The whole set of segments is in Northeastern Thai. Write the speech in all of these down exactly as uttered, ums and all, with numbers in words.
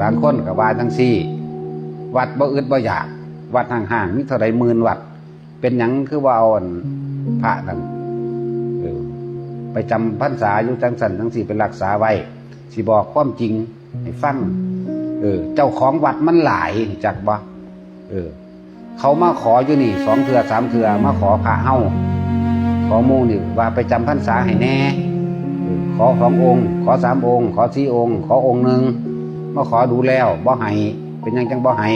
บางคนก็ว่าจังซี่ วัดบ่อึดบ่อยาก วัดห้างๆ มีเท่าใดหมื่นวัด เป็นหยังคือว่าเอาอันพระนั่น เออ ไปจำพรรษาอยู่จังซั่นจังซี่ ไปรักษาไว้ สิบอกความจริงให้ฟัง เออ เจ้าของวัดมันหลาย จักบ่ เออ เขามาขออยู่นี่สองเทื่อสามเทื่อ มาขอพระเฮา ขอหมู่นี่ว่าไปจำพรรษาให้แหน่ เออ ขอสององค์ ขอสามองค์ ขอสี่องค์ ขอองค์หนึ่ง มาขอดูแล้วบ่ให้ เป็นหยังจังบ่ให้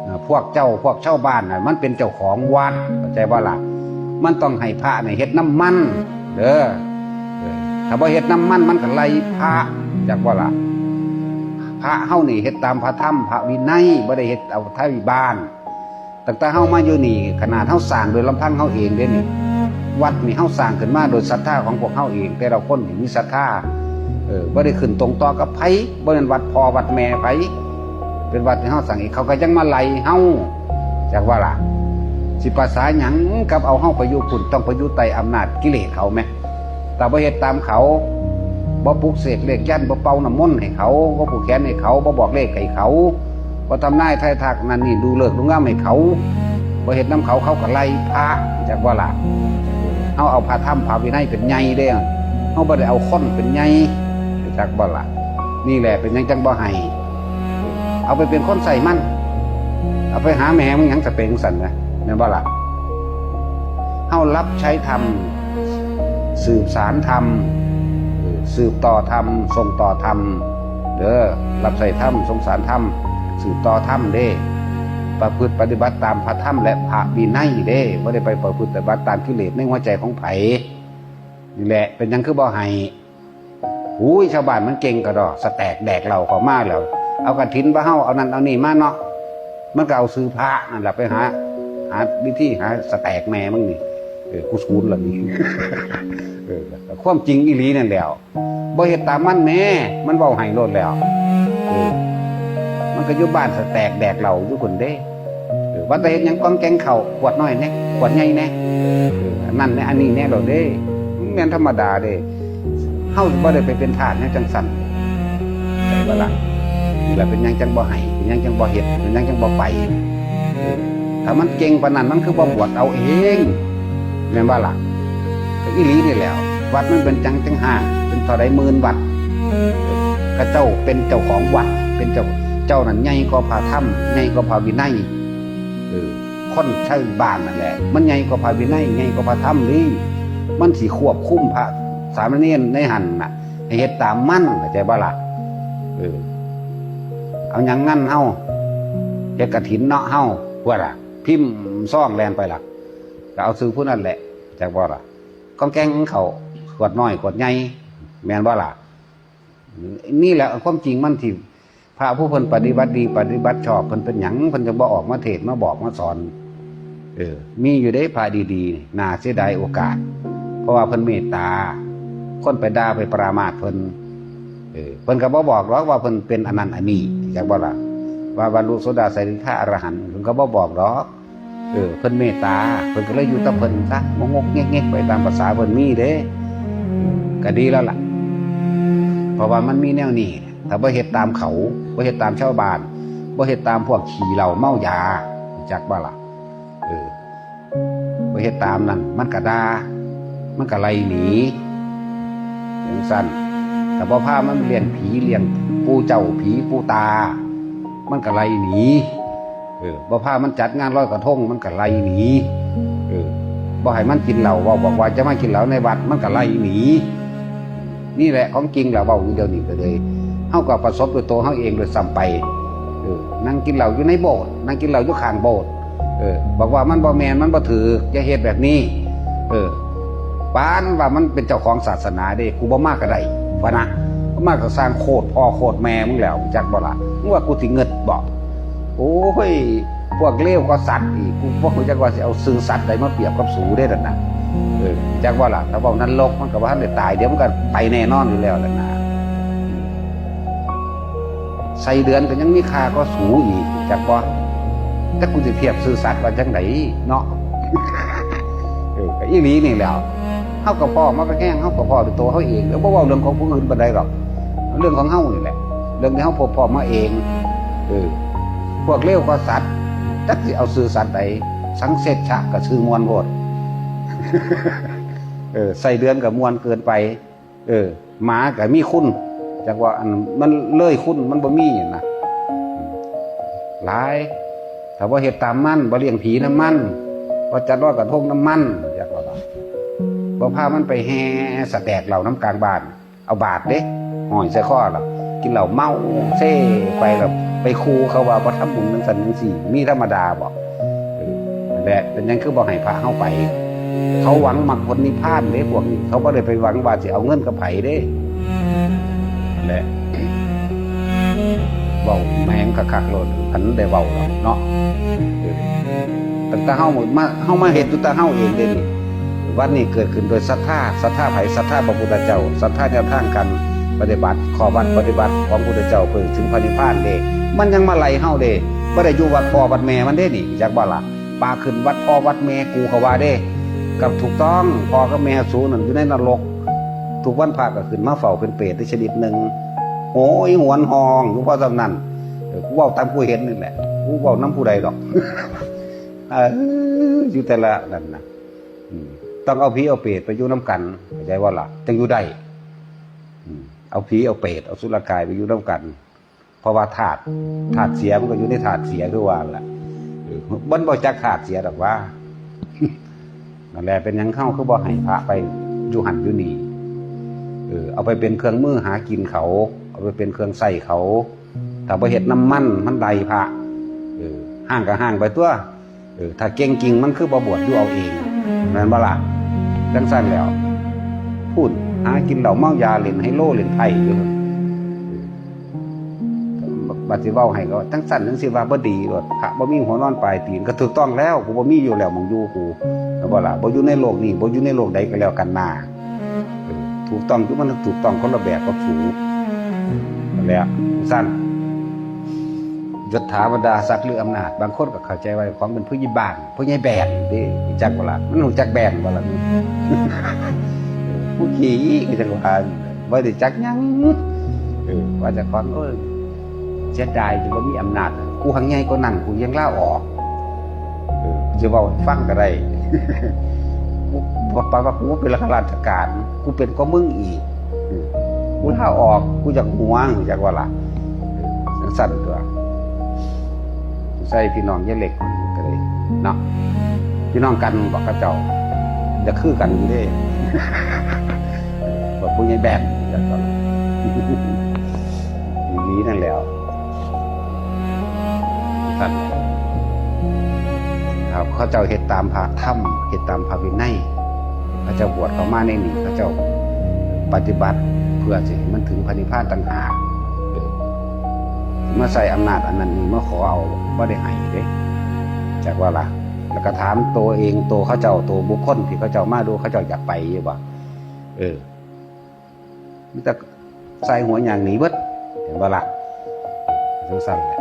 เอ่อ พวกเจ้า พวกชาวบ้านน่ะ มันเป็นเจ้าของวัด เข้าใจบ่ล่ะ มันต้องให้พระนี่เฮ็ดนำมัน เด้อ เออ ถ้าบ่เฮ็ดนำมัน มันก็ไล่พระ จักบ่ล่ะ พระเฮานี่เฮ็ดตามพระธรรมพระวินัย บ่ได้เฮ็ดเอาไทบ้าน ตั้งแต่เฮามาอยู่นี่ ขนาดเฮาสร้างโดยลำพังเฮาเองเด้นี่ วัดนี่เฮาสร้างขึ้นมาโดยศรัทธาของพวกเฮาเอง แต่ละคนนี่มีศรัทธา เออ บ่ได้ขึ้นตรงต่อกับไผ บ่แม่นวัดพ่อวัดแม่ไผ เป็นวัดที่เฮาสร้างเอง เขาก็ยังมาไล่เฮา จักว่าล่ะ สิประสาหยังกับเอาเฮาไปอยู่พุ้น ต้องไปอยู่ใต้อำนาจกิเลสเขาแหม ถ้าบ่เฮ็ดตามเขา บ่ปลุกเสกเลขยันต์ บ่เป่าน้ำมนต์ให้เขา บ่ผูกแขนให้เขา บ่บอกเลขให้เขา บ่ทำนายทายทักนั่นนี่ ดูฤกษ์ดูยามให้เขา บ่เฮ็ดนำเขา เขาก็ไล่พระ จักบ่ล่ะ เฮาเอาพระธรรมพระวินัยเป็นใหญ่เด้ เฮาบ่ได้เอาคนเป็นใหญ่ จักบ่ล่ะ นี่แหละเป็นหยังจังบ่ให้ เอาไปเป็นคนใส่มัน เอาไปหาแม่มึงหยังสเปงสั่นนะ แม่นบ่ล่ะ เฮารับใช้ธรรม สืบสานธรรม เออ สืบต่อธรรม ส่งต่อธรรม เด้อ รับใช้ธรรม ส่งสานธรรม สืบต่อธรรมเด้ ประพฤติปฏิบัติตามพระธรรมและพระวินัยเด้ บ่ได้ไปประพฤติปฏิบัติตามกิเลสในหัวใจของไผ นี่แหละ เป็นหยังคือบ่ให้ อุ้ย ชาวบ้านมันเก่งกะดอก สแตกแดกเหล้าเข้ามาแล้ว เอากฐินมาเฮา เอานั่นเอานี่มาเนาะ มันก็เอาชื่อพระนั่นแหละไปหา หาวิธีหาสแตกแม่มึงนี่ เออ กูศูนย์ละนี่ เออ ความจริงอีหลีนั่นแหล้ว บ่เฮ็ดตามมันแหม มันเว้าให้โลดแล้ว เออ มันก็อยู่บ้านสแตกแดกเหล้าอยู่พุ้นเด้ เออ ว่าแต่เฮ็ดหยังก้องแกงเข้า ขวดน้อยแหน่ ขวดใหญ่แหน่ เออ อันนั้นแหน่ อันนี้แหน่โลดเด้ มันแม่นธรรมดาเด้ เฮาบ่ได้ไปเป็นทาสแนวจังซั่น เข้าใจบ่ล่ะ นี่ล่ะเป็นหยังจังบ่ให้ เป็นหยังจังบ่เฮ็ด เป็นหยังจังบ่ไป เออ ถ้ามันเก่งปานนั้น มันคือบ่บวชเอาเอง แม่นบ่ล่ะ ก็อีหลีนี่แหล้ว วัดมันเป็นจังจังห้าง เป็นเท่าใดหมื่นวัด เออ เขาเจ้าเป็นเจ้าของวัด เป็นเจ้า เจ้านั่นใหญ่กว่าพระธรรม ใหญ่กว่าพระวินัย เออ คนชาวบ้านนั่นแหละ มันใหญ่กว่าพระวินัย ใหญ่กว่าพระธรรมนี่ มันสิควบคุมพระสามเณรในหั่นน่ะ ให้เฮ็ดตามมัน เข้าใจบ่ล่ะ เออ เอาหยังงั้นเฮา เฮ็ดกฐินเนาะเฮา ว่าล่ะ พิมพ์ซองแล่นไปล่ะ ก็เอาชื่อผู้นั้นแหละ จักบ่ล่ะ ก้องแกงเข้า ขวดน้อย ขวดใหญ่ แม่นบ่ล่ะ นี่แหละความจริงมันที่ พระผู้เพิ่นปฏิบัติดี ปฏิบัติชอบ เพิ่นเป็นหยัง เพิ่นจั่งบ่ออกมาเทศน์ มาบอก มาสอน เออ มีอยู่เด้พระดีๆ น่าเสียดายโอกาส เพราะว่าเพิ่นเมตตา คนไปด่าไปปรามาสเพิ่น เออ เพิ่นก็บ่บอกหรอกว่าเพิ่นเป็นอันนั้นอันนี้ จักบ่ล่ะ ว่าบรรลุโสดาสกิทาอรหันต์ เพิ่นก็บ่บอกหรอก เออ เพิ่นเมตตา เพิ่นก็เลยอยู่แต่เพิ่นซะ งกๆ เง็กๆ ไปตามภาษาเพิ่นมีเด้ ก็ดีแล้วล่ะ เพราะว่ามันมีแนวนี้ ถ้าบ่เฮ็ดตามเขา บ่เฮ็ดตามชาวบ้าน บ่เฮ็ดตามพวกขี้เหล้าเมายา จักบ่ล่ะ เออ บ่เฮ็ดตามนั่น มันก็ด่า มันก็ไล่หนี จังซั่น ถ้าบ่พามันเลี้ยงผี เลี้ยงปู่เจ้าผีปู่ตา มันก็ไล่หนี เออ บ่พามันจัดงานลอยกระทง มันก็ไล่หนี เออ บ่ให้มันกินเหล้า เว้าบอกว่าจะมากินเหล้าในวัด มันก็ไล่หนี นี่แหละของจริงล่ะ เว้าอยู่เดี๋ยวนี้ก็เลย เฮาก็ประสบด้วยตัวเฮาเองด้วยซ้ำไป เออ นั่งกินเหล้าอยู่ในโบสถ์ นั่งกินเหล้าอยู่ข้างโบสถ์ เออ บอกว่ามันบ่แม่น มันบ่ถูก อย่าเฮ็ดแบบนี้ เออ ปานว่ามันเป็นเจ้าของศาสนาเด้ กูบ่มาก็ได้ ว่านะ บ่มาก็สร้างโคตรพ่อโคตรแม่มึงแล้ว จักบ่ล่ะ มึงว่ากูสิเงิดบ่ โอ้ย พวกเลวก็สัตว์อีก กูบ่รู้จักว่าสิเอาชื่อสัตว์ใดมาเปรียบกับสูเด้นั่นน่ะ เออ จักว่าล่ะ ถ้าเว้านรกมันก็บ่ทันได้ตาย เดี๋ยวมันก็ไปแน่นอนอยู่แล้วล่ะนะ ไส้เดือนก็ยังมีค่าก็สูอีก จักบ่ แต่กูสิเทียบชื่อสัตว์ว่าจังไดเนาะ เออ ก็อีหลีนี่แหล้ว เฮาก็พ้อมาก็แฮง เฮาก็พ้อด้วยตัวเฮาเอง แล้วบ่เว้าเรื่องของผู้อื่นปานใดหรอก เรื่องของเฮานี่แหละ เรื่องที่เฮาพบพ้อมาเอง เออ พวกเลวกว่าสัตว์ จักสิเอาชื่อสัตว์ใด สังเสชชะก็ชื่อม่วนโพด เออ ไส้เดือนก็ม่วนเกินไป เออ หมาก็มีคุณ จักว่าอันมันเลยคุณมันบ่มีนะ อืม หลาย ถ้าบ่เฮ็ดตามมัน บ่เลี้ยงผีนำมัน บ่จัดลอยกระทงนำมัน จักว่าล่ะ บ่พามันไปแห่สะแตกเหล้านำกลางบ้าน เอาบาตรเด้ ห้อยใส่คอแล้ว กินเหล้าเมาเซไปแล้ว ไปคูเขาว่าบ่ทำบุญจังซั่นจังซี่ มีธรรมดาบ่ เออ นั่นแหละ เป็นหยังคือบ่ให้พระเฮาไป เขาหวังมรรคผลนิพพานเด้พวกนี้ เขาบ่ได้ไปหวังว่าสิเอาเงินกับไผเด้ นั่นแหละ เว้าแม่งคักๆโลด คันได้เว้าแล้วเนาะ เออ ตั้งแต่เฮามา เฮามาเฮ็ดอยู่แต่เฮาเองเด้นี่ วัดนี้เกิดขึ้นโดยศรัทธา ศรัทธาไผ ศรัทธาพระพุทธเจ้า ศรัทธาแนวทางการปฏิบัติ ข้อวัดปฏิบัติของพุทธเจ้า เพื่อถึงพระนิพพานเด้ มันยังมาไล่เฮาเด้ บ่ได้อยู่วัดพ่อวัดแม่มันเด้นี่ จักบ่ล่ะ ปาขึ้นวัดพ่อวัดแม่กูเขาว่าเด้ กับถูกต้อง พ่อกับแม่สูนั่นอยู่ในนรก ทุกวันพระก็ขึ้นมาเฝ้าเป็นเปรตได้ชนิดหนึ่ง โหยหวนห้องอยู่เพราะจำนั้น เออ กูเว้าตามกูเห็นนี่แหละ กูเว้านำผู้ใดดอก เออ อยู่แต่ละนั่นนะ อืม ต้องเอาผีเอาเปรตไปอยู่นำกัน เข้าใจบ่ล่ะ จั่งอยู่ได้ อืม เอาผีเอาเปรต เอาอสุรกายไปอยู่นำกัน เพราะว่าธาตุ ธาตุเสียมันก็อยู่ในธาตุเสียคือว่าล่ะ เออ มันบ่จักธาตุเสียดอกว่า นั่นแหละ เป็นหยังเฮาคือบ่ให้พระไปอยู่หั่นอยู่นี่ เออ เอาไปเป็นเครื่องมือหากินเขา เอาไปเป็นเครื่องใช้เขา ถ้าบ่เฮ็ดนำมัน มันไล่พระ เออ ฮ้างก็ฮ้างไปตั่ว เออ ถ้าเก่งจริงมันคือบ่บวชอยู่เอาเอง แม่นบ่ล่ะ จั่งซั่นแล้ว พู้น หากินเหล้าเมายา เล่นไฮโล เล่นไพ่อยู่ บัดสิเว้าให้ก็จั่งซั่นจั่งซี้ ว่าบ่ดีโลด พระบ่มีหัวนอนปลายตีน ก็ถูกต้องแล้ว กูบ่มีอยู่แล้วหม่องอยู่กู แม่นบ่ล่ะ บ่อยู่ในโลกนี้ บ่อยู่ในโลกใดก็แล้วกันนา เออ ถูกต้องอยู่ มันถูกต้องคนละแบบกับสูง นั่นแหละ ซั่น ยศถาบรรดาศักดิ์หรืออำนาจ บางคนก็เข้าใจว่าของเป็นผู้ใหญ่บ้าน ผู้ใหญ่แบนเด้ จักบ่ล่ะ มันรู้จักแบนบ่ล่ะ เออ ผู้ขี้ก็จังว่า บ่ได้จักหยัง เออ ว่าเจ้าของ เอ้ย เสียดายที่บ่มีอำนาจ กูหังใหญ่กว่านั้น กูยังลาออก เออ สิเว้าให้ฟังก็ได้ กู ปะ ปะ ว่ากูเป็นข้าราชการ กูเป็นกว่ามึงอีก เออ กูลาออก กูอยากหัว อยากว่าล่ะ เออ จั่งซั่นตั๊ว ใส่พี่น้องยายเล็กก็เลยเนาะ พี่น้องกันบอกกับเจ้า อยากคือกันอยู่เด้ บอกผู้ใหญ่แบน อยากว่าล่ะ อีหลีนั่นแหล้ว ครับ เขาเจ้าเฮ็ดตามพระธรรม เฮ็ดตามพระวินัย เขาเจ้าบวชเข้ามาในนี้ เขาเจ้าปฏิบัติเพื่อสิให้มันถึงพระนิพพานต่างหาก เออ มาใส่อำนาจอันนั้นนี่มาขอเอา บ่ได้ให้เด้ จักว่าล่ะ แล้วก็ถามตัวเอง ตัวเขาเจ้า ตัวบุคคลที่เขาเจ้ามาดู เขาเจ้าอยากไปอยู่บ่ เออ มีแต่ใส่หัวย่างหนีเบิด เห็นบ่ล่ะ จั่งซั่นแหละ